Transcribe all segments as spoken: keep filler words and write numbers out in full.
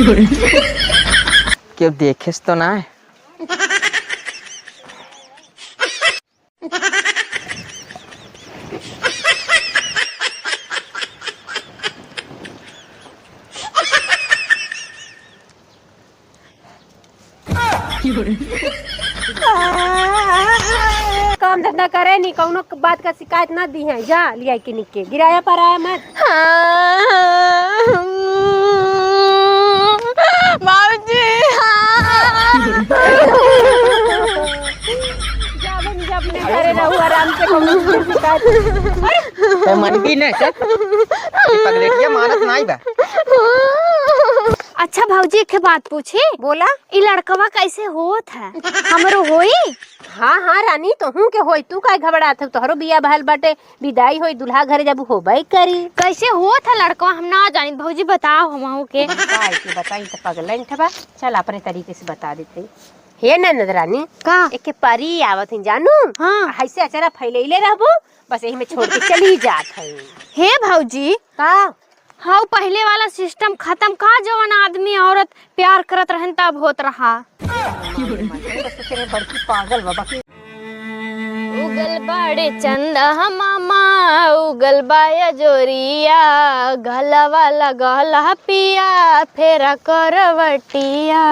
केहू देखेस तो ना? काम धंधा करे नी, कौनो बात का शिकायत ना दी है। जा लिया के निके गिराया पर आया मत। बाबूजी, हाँ। जा बन, जा अपने घरे रहू आराम से, कौनो चीज के शिकायत। अरे, मन भी नहीं सर। ये पगलेटिया मानत नाई बा। अच्छा भौजी, एक बात पूछी? बोला। ई लड़कवा कैसे होत है? हमरो होई? हाँ, हाँ रानी, तोहू के होई। तू काहे घबरात हो? तोहरो बिया बहल बाटे, विदाई होई, दुल्हा घरे जब होबे करी। कैसे होत है लड़कवा? हम ना जानित भौजी, बताओ हमहू के। बताई के बताई त पगलेंट बा। चल अपने तरीके से बता देते। हे ननद रानी, का? एके परी आवत ही जानू। हाँ। ऐसे अचरा फैलैले रहबू, बस यही में छोड़ के चली जात है। हे भौजी। का? हाउ पहिले वाला सिस्टम खतम का, जवन आदमी औरत प्यार करत रहन तब होत रहा। बस तेरे बड़की पागल बा, बाकी उगल बाड़े चंदा मामा, उगल बाया जोरिया, गलवा लगल ह पिया, फेरा करवटिया।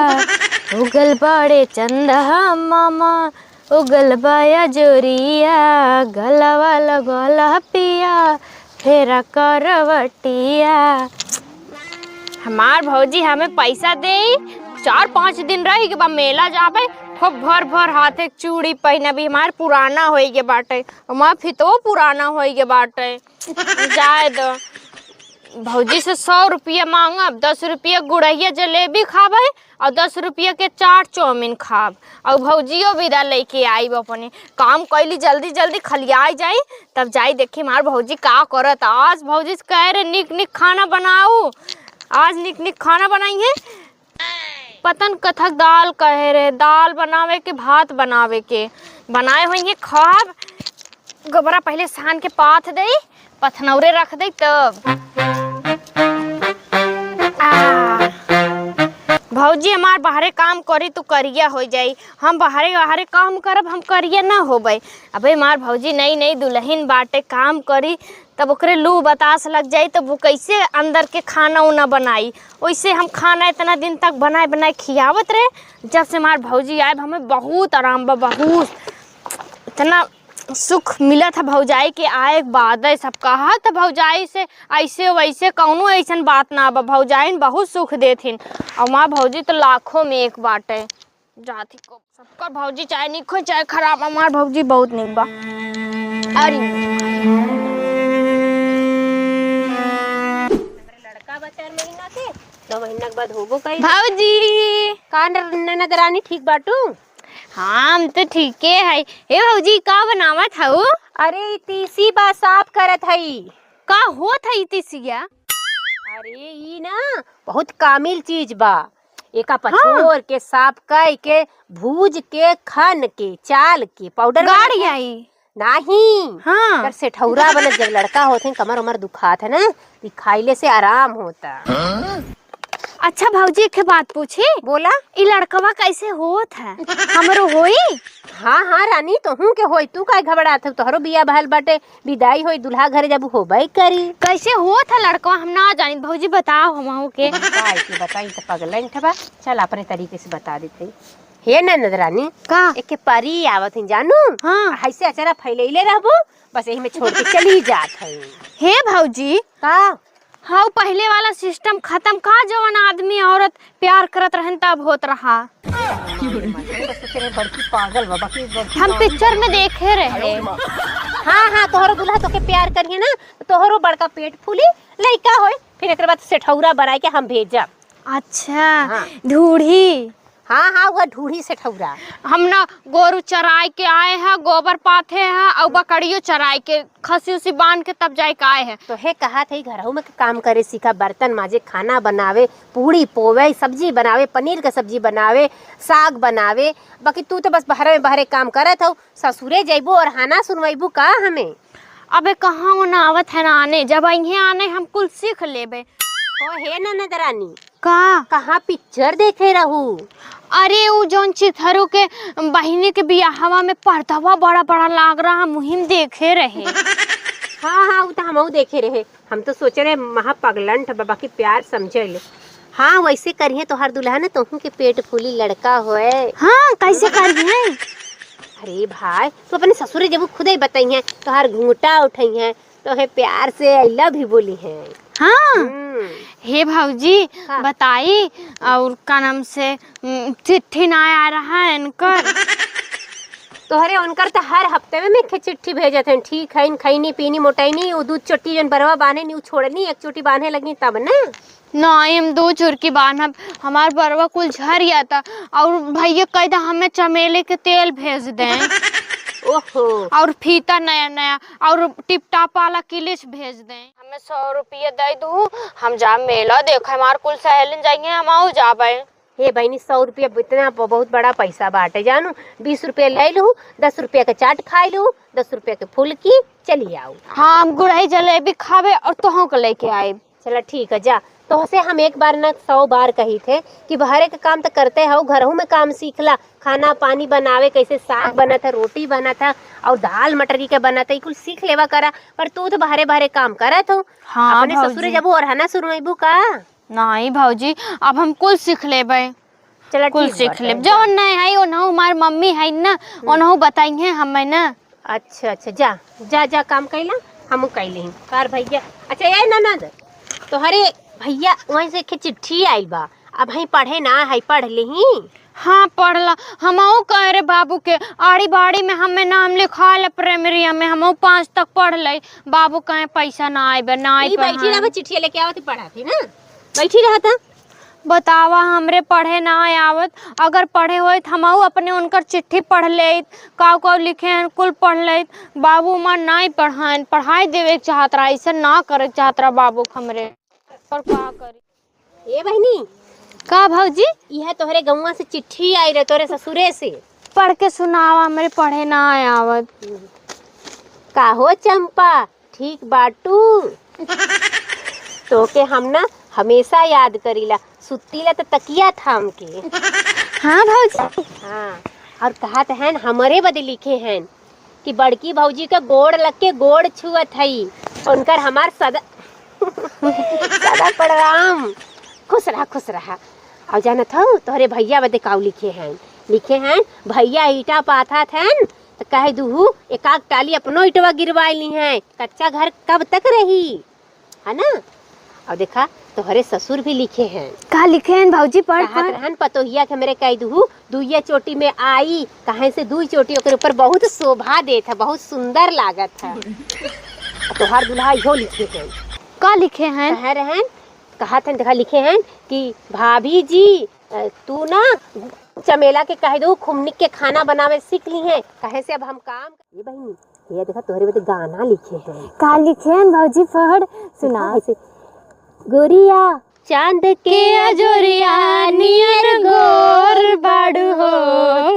उगल बाड़े चंदा मामा, उगल बाया जोरिया, गलवा लगल ह पिया, फेरा करवटिया। हमार भौजी हमें पैसा देई, चार पाँच दिन रही के बाद मेला जाबे, खूब भर भर हाथे के चूड़ी पहनबी। हमार पुराना होई के बाटे, हमार फितवो पुराना होई के बाटे। जाए दो, भौजी से सौ रुपया मांगब, दस रुपया गुड़हिया जलेबी खाबे, और दस रुपया के चाट चाउमीन खाब, और भौजियो विदा लेके आईब अपने। काम कैली जल्दी जल्दी खलियाई जाई, तब जाई देखी हमार भौजी का करत। आज भौजी से कहे रहे निक निक खाना बनाऊ, आज निक निक खाना बनाई है। पतन कथक दाल कहे रहे, दाल बनावे के, भात बनावे के, बनाए होई है खाब। गोबरा पहिले सान के पाथ देई, पथनौरे रख देई तब। आ, भौजी हमार बाहरे काम करी तो करिया हो जाई, हम बाहरे बाहरे काम करब, हम करिया ना होबे। अबे हमार भौजी नई नई दुल्हन बाटे, काम करी तब ओकरे लू बतास लग जाई, तब वो कैसे अंदर के खाना उना बनाई। वैसे हम खाना इतना दिन तक बनाए बनाए खियावत रहे, जब से हमार भौजी आए हमें बहुत आराम बा, बहुत इतना सुख मिलत है भौजाई के आए के बाद। सब कहत है भौजाई से ऐसे वैसे, कौनो ऐसन बात ना बा, भौजाइन बहुत सुख देथिन। और हमार भौजी तो लाखों में एक बाटे। जात ही को सबकर भौजी चाहे निक हो चाहे खराब, हमार भौजी बहुत निक बा। अरे लड़का बा चार महीना के, दो महीना के बाद होबो कई। भौजी। का न-, ननद रानी ठीक बाटू? हाँ, हम तो ठीके है। ए भौजी, का बनावत हऊ? अरे, ई तीसी बा, साफ करत हई। का होत है ई तीसिया? अरे, ई ना बहुत कामिल चीज बा। एका हाँ। पछोर के, साफ कई के, भूज के, खन के, चाल के, पाउडर गाड़ बना के। आई। नाही। हाँ। एकर सेठौरा बनत, जब लड़का होत हैं, कमर उमर दुखात है ना, ई खाइले से आराम होता। अच्छा भौजी, एक बात पूछी? बोला। ई लड़कवा कैसे होत है? हमरो होई? हाँ, हाँ रानी, तोहू के होई, तू काहे घबरात हो? तोहरो बिया बहल बाटे, विदाई होई, दुल्हा घरे जब होबे करी। कैसे होत है लड़कवा? हम ना जानी भौजी, बताओ हमहू के। बताई के बताई त पगलेंट बा, चल अपने तरीके से बता देते। हे ननद रानी, का? एके परी आवत ही जानू। हाँ। ऐसे अचरा फैलैले रहबू, बस यही में छोड़ के चली जात है। हे भौजी। का? हाउ पहिले वाला सिस्टम खतम का, जवन आदमी औरत प्यार करत रहन तब होत रहा। बस तेरे बड़की पागल बा, बाकी बड़की हम पागल पिक्चर में देखे रहे। हाँ, हाँ, तोहरो दुल्हा तोके प्यार करिए ना, तोहरो बड़का पेट फूली, लइका होए, फिर एकरे बाद सेठौरा बनाए के हम भेजब। अच्छा, हाँ। ढूढ़ी। हाँ, हाँ, वह ढूढ़ी सेठौरा। हम ना गोरू चराए के आए हैं, गोबर पाथे हैं, और बकरियों चराए के, खसी उसी बांध के तब जाए के आए हैं। तो हे कहा थे घरहू में के काम करे सीखा, बर्तन माजे, खाना बनावे, पूड़ी पोवे, सब्जी बनावे, पनीर का सब्जी बनावे, साग बनावे, बाकी तू तो बस बहरे में बहरे काम करत हऊ। ससुरे जइबू और हाना सुनवइबू का हमें? अबे कहाँ वो ना आवत है ना आने, जब अइहे आने हम कुल सीख लेबे। ओ हे ननद रानी, का? कहाँ पिक्चर देखे रहू? अरे, उ जौन चिथरू के बहिनी के बियाहवा में पर्दवा बड़ा बड़ा लाग रहा, हम उही में देखे रहे। हाँ, हाँ, उ तो हमहू देखे रहे। हम तो सोचे रहे, महा पगलंठ बा, बाकी प्यार समझे ले। हाँ, वैसे करिहे तोहार दुल्हा न, तोहू के पेट फूली, लड़का होए। हाँ, कैसे करिहे? अरे भाई, तू अपने ससुरे जब खुदे बतइहे, तोहार घूंघटा उठइहे, तोहे प्यार से I love you बोलिहे। हाँ। हम्म। हे भौजी, का? बताई, और का नाम से, उम, चिट्ठी ना आ रहा है इनकर? तोहरे उनकर त हर हफ्ते में मिखे चिट्ठी भेजत हैं, ठीक है, खैनी पीनी मोटैनी, उ दू चोटी जौन बरवा बांधे नी, उ छोड़नी, एक चोटी बांधे लगी तब ना। नहीं, हम दो चुरकी बांधब, हमार बरवा कुल झर जाता। और भैया कह दा हमें चमेली के तेल भेज दें। ओहो। और फीता नया नया और टिप टाप वाला किलिच भेज दें। हमें सौ रुपया दे दू, हम जा मेला देखे, हमार कुल सहेलिन जाइए, हम आऊ जाबे। हे बहिनी, सौ रुपया इतना ब-, बहुत बड़ा पैसा बाटे जानू। बीस रुपया ले लू, दस रुपया के चाट खाई लू, दस रुपया के फुलकी, चली आऊ। हाँ, हम गुड़ाई जलेबी खाबे और तोहों के लेके आए। चला ठीक है, जा। तोहसे हम एक बार ना सौ बार कही थे कि बहरे के काम त करते हो, घरहू में काम सीख ला। खाना पानी बनावे, कैसे साग बनत है, रोटी बनत है और दाल मटरी के बनत है, ई कुल सीख लेवा करा। पर तू तो बहरे बहरे काम करत हो। हाँ, अपने भौजी। ससुरे जब ओरहना सुनवाइबू का? नहीं भौजी, अब हम कुल सीख लेबे। चला कुल ठीक सीख बाटे, लेब। जा। जौन नहीं है, ओनहु हमार मम्मी है ना, हम्म। ओनहु बताइहे हमें ना। अच्छा, अच्छा, जा, जा, जा, काम कैला, हमहू कैली। कार भैया, अच्छा, ए ननद, तोहरे भैया वहीं से एक चिट्ठी आइल बा, अब हम पढ़े ना है, पढ़ लेही। हाँ, पढ़ला। हमहू कहे रे बाबू के, आड़ी बाड़ी में हमें नाम लिखा ले प्राइमरिया में, हमहू पाँच तक पढ़ ले। बाबू कहे पैसा ना आइबे, ना आई ई बैठी पढ़ाई। रहा, चिट्ठिया लेके आवत ही पढ़ाती ना, बैठी रहा था। बतावा, हमरे पढ़े ना आवत, अगर पढ़े होइत, हमहू अपने उनकर चिट्ठी पढ़ लेइत, काऊ काऊ लिखे हैं, कुल पढ़ लेइत। बाबू हमार नाई पढ़ाएन, पढ़ाई देवे के चाहत रहा, ऐसे ना करे के चाहत रहा बाबू हमरे। और का करी? ए बहिनी। का भौजी? यह तोहरे गौवा से चिट्ठी आई रहे, तोहरे ससुरे से। पढ़ के सुनावा, हमरे पढ़े ना आवत। का हो चंपा, ठीक बाटू? तोके हम ना हमेशा याद करीला, सुतीला त तकिया थाम के। हाँ भौजी। हाँ, और कहत हैं हमरे बदे लिखे हैं कि बड़की भौजी के गोड़ लग के गोड़ छुअत हई, उनकर हमार सदा, सदा प्रणाम। खुश रहा, खुश रहा। और जानत हऊ, तोहरे भैया बदे काऊ लिखे हैं? लिखे हैं, भैया ईटा पाथत हैं, त कह दुहू, एक आध टाली अपनो ईटवा गिरवाई ली हैं। कच्चा घर कब तक रही, है ना? और देखा, तोहरे ससुर भी लिखे हैं। का लिखे हैं भौजी? पढ़, कहत पढ़। रहन, पतोहिया के हमरे कह दुहू, दुइया चोटी में आई, काहे से दुई चोटी ओकरे ऊपर बहुत शोभा देत है, बहुत सुंदर लागत है। तोहार दुल्हा इहो लिखे हैं। का लिखे हैं? कह रहन, कहत हैं, देखा, लिखे हैं कि भाभी जी, अ, तू ना चमेला के कह दू, खुमनी के खाना बनावे सीख ली है, कहे से अब हम काम। ये बहिनी, ये देखा, तोहरे बदे गाना लिखे हैं। का लिखे हैं भौजी? पढ़, सुना। देखा, ऐसे, गोरिया, चांद के अजोरिया नियर गोर बाड़ू हो,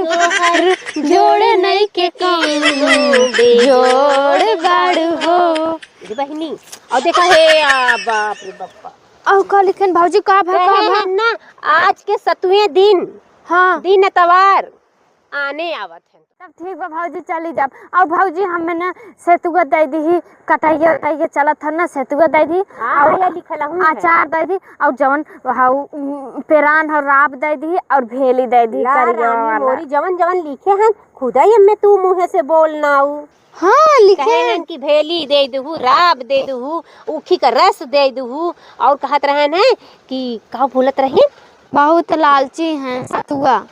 तोहर जोड़ नइखे कौनो बेजोड़ बाड़ू हो। ये बहिनी, और देखा, हे, आ, बाप रे बापा। और का लिखे हैं भौजी? का भा, का कहे भा? हैं ना, आज के सतवें दिन, हाँ। दिन एतवार आने आवत हैं। तब ठीक बा भौजी, चली जाब। और भौजी, हमें ना सेतुआ दे दीही, कटैया उटैया चलत है ना, सेतुआ दे दी। हाँ, और भैया, लिखल हूँ है। अचार दे दी, और जवन हाउ, उम, पेरान हो, राब दे दी, और भेली दे दी, ला करिया रानी वाला। मोरी, जवन जवन लिखे हैं, खुदा ही हमें तू मुँहे से बोल ना आऊ। हाँ, लिखे कहे हैं। हैं कि भेली दे दुहू, राब दे दुहू, ऊखी का रस दे दुहू, और कहत रहन हैं कि का बोलत रही? बहुत लालची हैं, सतुआ।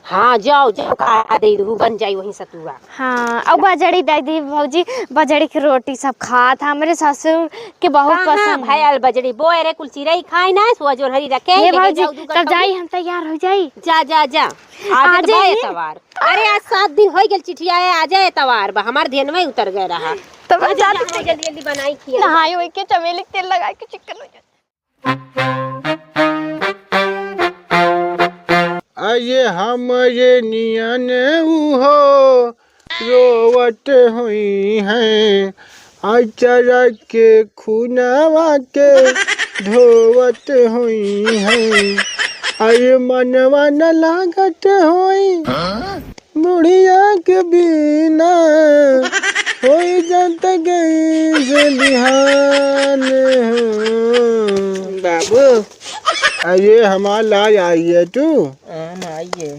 हाँ, जाओ, जाओ, खा दे दुहू, बन जाई वहीं सतुआ। हाँ, और बजड़ी दे दी भौजी, बजड़ी की रोटी सब खात, हमरे ससुर के बहुत कहाँ पसंद है। भयल बजड़ी? बोए रे, कुल चिरई खाई ना, सुआ जोरहरी रखे, ये लेके भौजी, जाओ, दू तब कट्टा। जाई, हम तैयार हो जाई। जा, जा, जा। आज आज तो बा ये? एतवार। अरे, आज सात दिन हो गए चिट्ठी आए, आज एतवार बा, हमार ध्यान में उतर गए रहा। तब जा, जा, जा, जल्दी, जल्दी बनाई खिया। नहाए होई के चमेली के तेल लगाए के चिकन हो जाए। अये हमरे नियन उहो रोवत हुई हैं, अचरा के खुनवा के ढोवत होई है, अरे मनवा न लागत होई बुढ़िया के बिना, होई जात गई से बिहान हो। बाबू। अरे हमार लाल, आइए तू। हम आइए।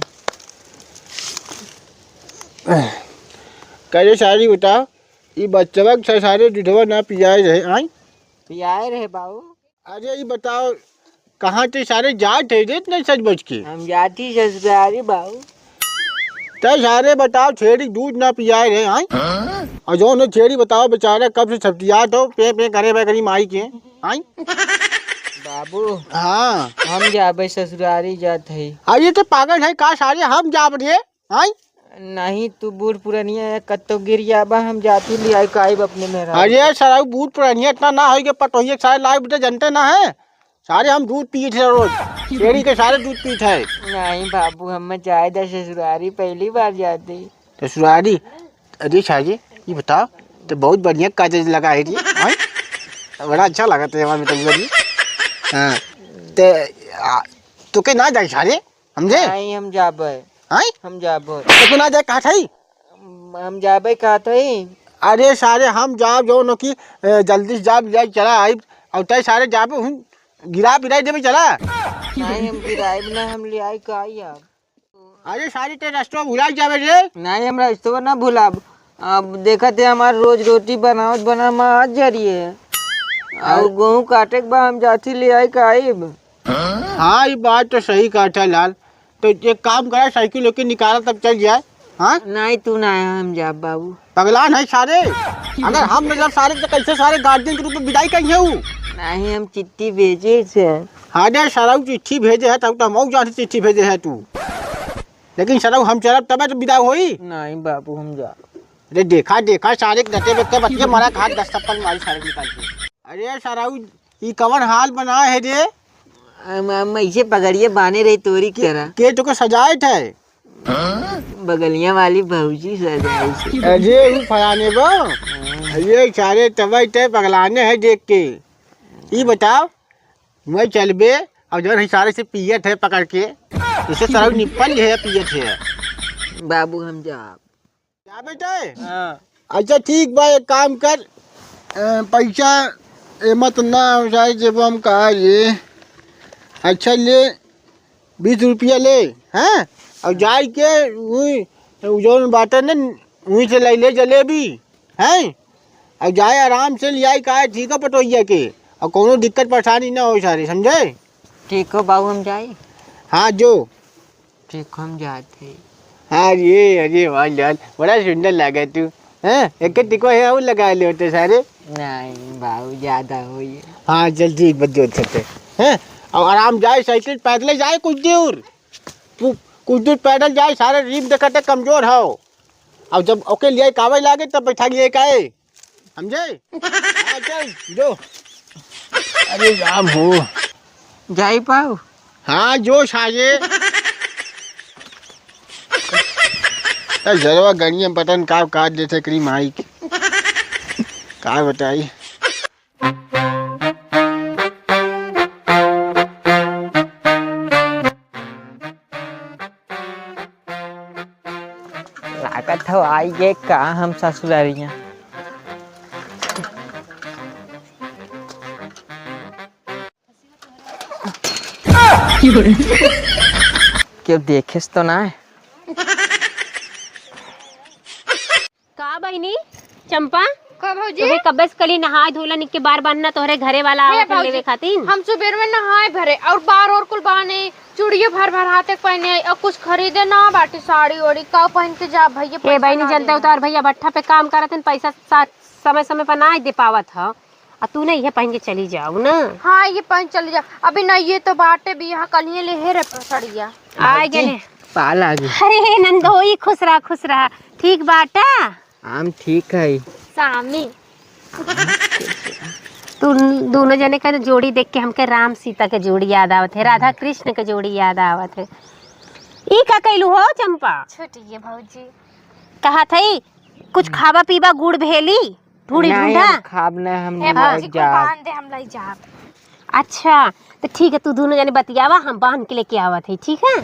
करे सारी बताओ, ई बच्चवा के सारे दूधवा ना पियाए रहे, आई? पियाए रहे बाबू। अरे ई बताओ, कहाँ ते सारे जात है रे, इतना सज बज के? हम जाती ससुरारी बाबू। ते सारे बताओ, छेड़ी दूध ना पियाए रहे, आई? और जौन है छेड़ी बताओ, बेचारा कब से छपटियात हो, पे पे करे बे करी माई के, आई? बाबू। हाँ। हम जाबे ससुरारी जात है। अरे तो पागल है का सारे, हम जाब रे? आँय? नहीं, तू बूढ़ पुरनिया है, कत्तो गिर जाबा, हम जाती ले आई काइब अपने मेहरारू अरे के। सारा बूढ़ पुरनिया इतना ना होई के पटोहिए के सारे लाइव बेटा जनते ना है। सारे हम दूध पीत है रोज। छेड़ी के सारे दूध पीत है। नहीं बाबू, हम जाए दे ससुरारी, पहली बार जाते। ससुरारी? अरे साजे, ये बताओ, तो बहुत बढ़िया काजल लगा है रे, आँय? बड़ा अच्छा लगा था हमारे में तो। हाँ, ते, आ, तो के ना जाए सारे? समझे? नहीं, हम जाबे। हैं? हम जाबे। तो तू ना जाए कहत हई? हम जाबे कहत हई। अरे सारे, हम जाब जो न कि, ए, जल्दी से जाब, जाए चला आइब। और तय सारे जाबे, हूँ, गिरा पिराई देबे चला। नहीं, हम गिराइब ना, हम ले आई का आई अब। अरे सारे, ते रस्तवा भुलाई जाबे रे। नहीं, हम रस्तवा ना भुलाब। अब देखत है हमार रोज रोटी बनावत बनावत आज जा रही है। और अरे। गेहूँ काटे के बा, हम जाती ले आई का आइब। हाँ, ई बात तो सही कहत है लाल। तो एक काम करा, साइकिल लेके निकाला तब चल जाए। हाँ? नहीं, तू ना आया, हम जाब बाबू। पगलान है सारे। अगर हम न जाब सारे तो कैसे सारे गार्जियन के रूप में विदाई करिए ऊ? नहीं, हम चिट्ठी भेजे से। हाँ दे, सारा ऊ चिट्ठी भेजे है, तब तो हम जान चिट्ठी भेजे है तू। लेकिन सारा हम चलब तब तो विदा होई। नहीं बाबू, हम जा। अरे देखा, देखा, सारे के दते बेते बतिये मारा, घाट दस थप्पड़ मारी सारे के निकाल के। अरे सारा ऊ ई कवन हाल बनाए है रे? हम, हम ऐसे पगड़िए बांधे रही तोरी की तरह। के तोके सजाए थे? बगलिया वाली भौजी सजाए थे। अरे ऊ फलाने बा। अरे सारे तबई ते पगलाने है देख के। ई बताओ, मैं चलबे और जौन है सारे से पियत है पकड़ के, इसे सारा निपल है पियत है। बाबू हम जाब। जा बेटे। हाँ। अच्छा ठीक बा, एक काम कर, अ, पैसा ए मत ना उठाए देबो हम कहा ये। अच्छा ले, बीस रुपया ले, हैं? और जाए के उही, उ जौन बाटे न, उही से ले ले जलेबी, हैं? और जाए आराम से ले आई, काहे ठीक है पटोहिया के, और कोनो दिक्कत परेशानी ना हो सारे, समझे? ठीक हो बाबू, हम जाए? हाँ जो। ठीक, हम जात है। अरे, अरे वाह लाल, बड़ा सुंदर लागे तू। हैं? एक टिको है और लगा ले होते सारे। नहीं बाबू, ज्यादा होई। हाँ, जल्दी एक बजे उठते हैं। और आराम जाए, साइकिल पैदल जाए कुछ दूर। कु-, कुछ दूर पैदल जाए, सारे रीम देखते कमजोर हो। और जब ओके लिए कावे लागे तब बैठा लिए काए। समझे? हाँ, चल, जो। अरे राम हो। जाई पाऊ? हाँ, जो साजे। ए, जरवा गनिया बटन का काट देते करी माइक। का बताई? लागत हो आई गे का हम ससुरारिया। केहू देखेस तो ना? का बहिनी, चंपा? का भौजी? तोहे कब्बे से कली नहाए धोला निक के बार बांधना तोहरे घरे वाला हे आवत है भौजी, लेवे खातिर। हम सुबेर में नहाए भरे और बार और कुल बाने, चूड़ियो भर भर हाथे के पहने और कुछ खरीदे ना बाटे साड़ी ओड़ी, का पहन के जा भैया? ए पैसा बहिनी, ना जनता देना। उतार भैया भट्ठा पे काम करत हन, पैसा सा-, समय समय पर ना दे पावत ह, आ तू ना इहे पहन के चली जाऊ ना। हाँ, ये पहन चली जा। अभी ना, ये तो बाटे भी यहाँ कलिए ले हे रे सड़िया। आए भौजी, गेले। पाल आ गई। अरे नंदोई, खुश रहा, खुश रहा। ठीक बाटा? हम ठीक है। सामी। तू दोनों जने का जोड़ी देख के हमके राम सीता के जोड़ी याद आवत है, राधा कृष्ण के जोड़ी याद आवत है। ई का कैलू हो चंपा? छुटिए भौजी। कहा थई कुछ खाबा पीबा गुड़ भेली, ढूढ़ी नहीं, ढूंढा। हम खाब ना, हम हे लग भौजी, कुल जाब। बांध दे, हम लई जाब। अच्छा, त ठीक है, तू दुनो जने बतियावा, हम बान्ह के लेके आवत है, ठीक है?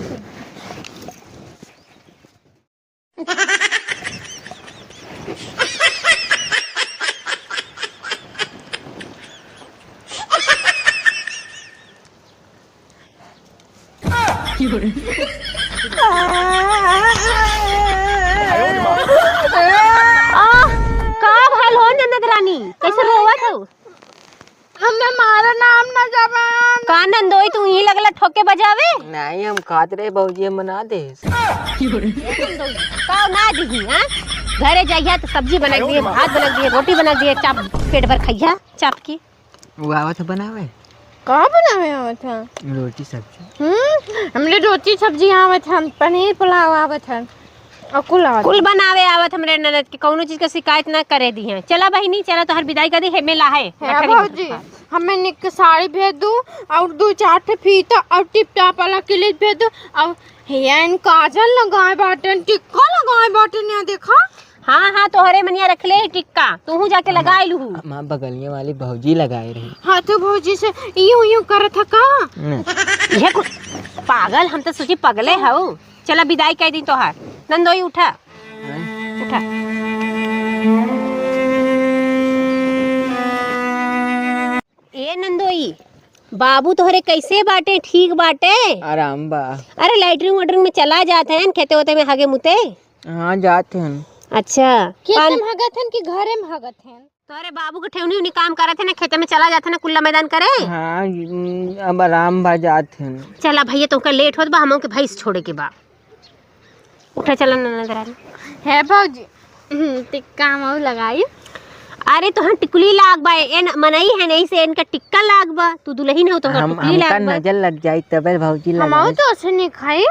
आह, का भल हो ननद रानी, कैसे रोवत हो? हमें मारा नाम ना जबान। का नंदोई, तू ही लगला ठोके बजावे? नहीं, हम खात रहे, भौजी मना दे। का ना दिही, हाँ? घरे जाइया तो सब्जी बना दिए, भात बना दिए, रोटी बना दिए, चाप पेट भर खइया, चाप की। वो आवत है बनावे। का बनावे आवत है? रोटी सब्जी। हम्म, हमरे रोटी सब्जी आवत है, पनीर पुलाव आवत है, और कुल आवत कुल है। बनावे आवत हमरे ननद के, कौनो चीज का शिकायत ना करे दिहे। चला बहिनी, चला, तोहर विदाई कर दी, हेमे ला है, हे गठरी भौजी, में। हमें निक के साड़ी भेज दू, और दू चार ठे फीता, और टिप टाप वाला क्लिप भेज दू, और हेया इन काजल लगाए बाटेन, टिक्का लगाए बाटेन, यहाँ देखा। हाँ, हाँ, तोहरे मनिया रखले है टिक्का, तूहू जाके लगाए लूहू। हमार बगलिया वाली भौजी लगाए रही। हाँ, तो भौजी से यूं यूं करत ह का? न। ये कुछ पागल, हम तो सोची पगले हऊ। चला विदाई कह दी तोहार। नंदोई उठा। हैं? उठा। ए नंदोई, बाबू तोहरे कैसे बाटे? ठीक बाटे? आराम बा। अरे लैट्रिन वैट्रिन में चला जात हैं, खेते वेते में हगे मुते? हाँ, जात हन। अच्छा, खेत पान- में हगत हन कि घरे में हगत हन? तोहरे बाबू के ठेवनी उनी काम करत है ना, खेते में चला जात है ना, कुल्ला मैदान करे। हाँ, अब आराम बा, जात हन। चला भैया, तोहका लेट होत बा, हमहू के भैंस छोड़े के बा। उठा, चला ननद रानी। हे भौजी, हम्म, टिक्का हम लगाई। अरे, तोहन टिकुली लाग बा, एन मनई है, नहीं से इनका टिक्का लाग बा। तू दुलहिन हो, तोहका हम, टिकुली हमका लाग बा। नजर लग जाई, तबे भौजी हम लगाई। तो ऐसे नहीं खाई।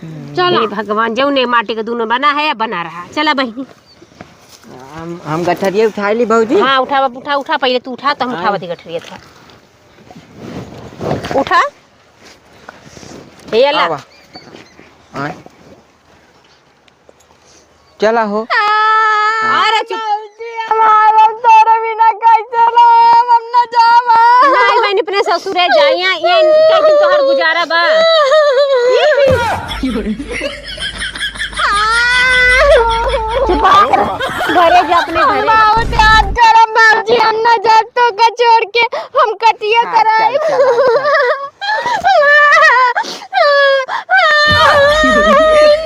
हम्म। चला। हे भगवान, जौने माटी के दूनो बना है, बना रहा। चला बहिनी। हम, हम गठरिया उठा ली भौजी। हाँ, उठावा, उठा, उठा, पहले तू उठा, तो हम हाँ। उठावा दी गठरिया था। उठा। हे अल्लाह। आवा। आए। चला हो। अरे चुप। भौजी, हमार हम तोरे बिना कैसे रहब? हम ना जाब। नहीं बहनी, अपने ससुरे जाइया, ये कई दिन तोहर गुजारा बा। चुप रह। घरे जा, अपने घरे। बहुत याद करब भौजी, हम ना जाब तो का छोड़ के, हम कटिया हाँ, कराई। चल,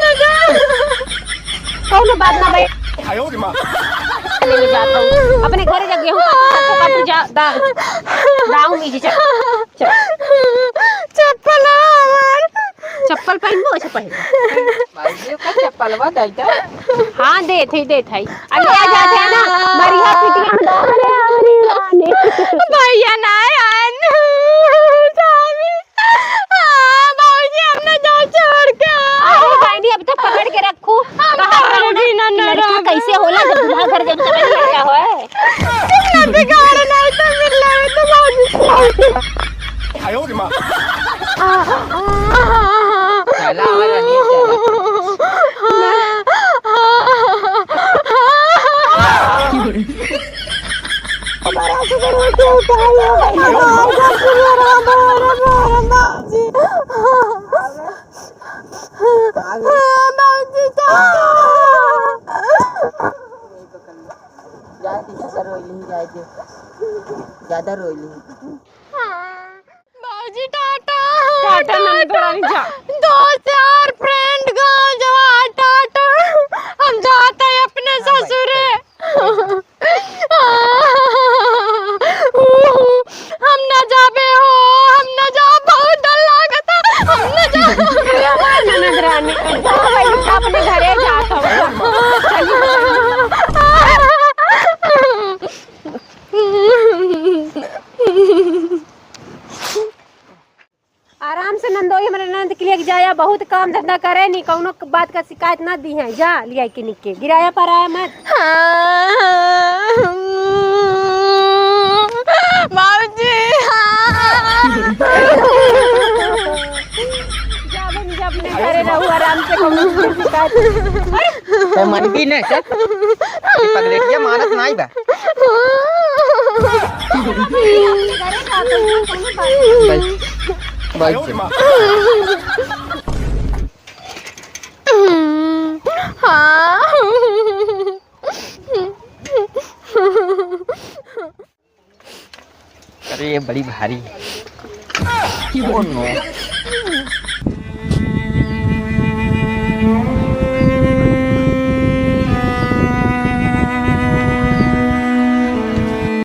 चल, चल। कौनो बात ना भाई। आयो रे माँ। ले ले जात हूँ। अपने घरे जा, गेहूं काट, काट, काट, जा, दा-, दाऊ मीजे, चल। चल। चप्पल हमार। चप्पल पहनबो, अच्छा पहन। भाई, ये का चप्पलवा दै दा? हाँ, देत है, देत है। अरे, आ जाते हैं ना, मरिया पिटिया में दौड़े, अरे, अरे। भैया ना आन। स्वामी। आ, बाबूजी, हम ना जाब छोड़ के। अरे, बहनी, अब तो पकड़ के रखू। हम बाहर तो रहना। ना, ना, लड़का ना। कैसे होला, जब दूल्हा घर जब तो लड़का होए। ना बिगाड़, नहीं तो मिल रहे तो बाबूजी। आयो रे माँ। चला, आवा रानी, चला। हमारा सुगर होके उठाओ। बाबूजी, जा। जा, ज्यादा रोई ली, ज्यादा। ज्यादा रोई ली। बाबूजी, टाटा। टाटा, नंद रानी, जा। दोस्त यार, friend, गाँव जवार, टाटा। हम जाते हैं अपने हाँ भाई, ससुरे। हम ना जाबे हो, हम ना जाब, बहुत डर लागता, हम ना जाब। ननद रानी, अपने घरे जात हूँ। आराम से नंदोई हमरे ननद के लिए जाया, बहुत काम धंधा करे नी, कौनो बात का शिकायत ना दी है। जा लिया के निके गिराया पराया मत। हाँ, बाबूजी, हाँ। जा बहन, जा अपने घरे रहू आराम से, कौनो ते मन भी नहीं, चल। ये पगलेटिया मानत नाई बा। बैठ, बैठ जा। हाँ। अरे, ये बड़ी भारी। Oh no।